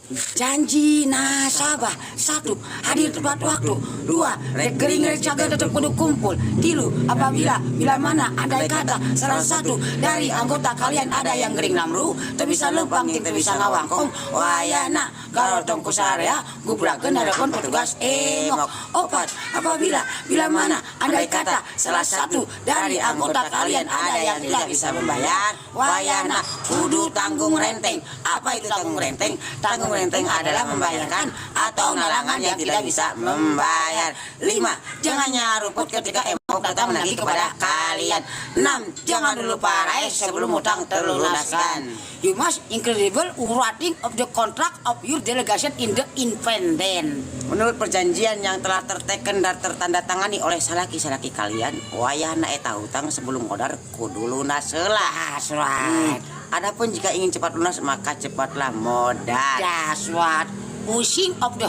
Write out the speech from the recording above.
Janji nasabah. Satu, hadir tepat waktu. Dua, rek gering rek cager tetap kudu kumpul. Tilu, apabila bila mana andai kata salah satu dari anggota kalian ada yang gering lamru, teu bisa leumpang jeung teu bisa ngawangkong, wayahna garotong ku sarea gubrakeun hadapan petugas emok. Opat, apabila bila mana andai kata salah satu dari anggota kalian ada yang tidak bisa membayar, wayahna kudu tanggung renteng. Apa itu tanggung renteng? Tanggung renteng adalah membayarkan atau nalangan yang tidak bisa membayar. Lima, jangan nyaruput ketika emok datang menagih kepada kalian. Enam, jangan dulu paraeh sebelum utang terlunaskan. You must incredible writing of the contract of your delegation in the independent. Menurut perjanjian yang telah terteken dan tertandatangani oleh salaki-salaki kalian, wayahna eta hutang sebelum modar kudu lunas heula. That's right. Adapun jika ingin cepat lunas, maka cepatlah modar. That's what. Pushing of the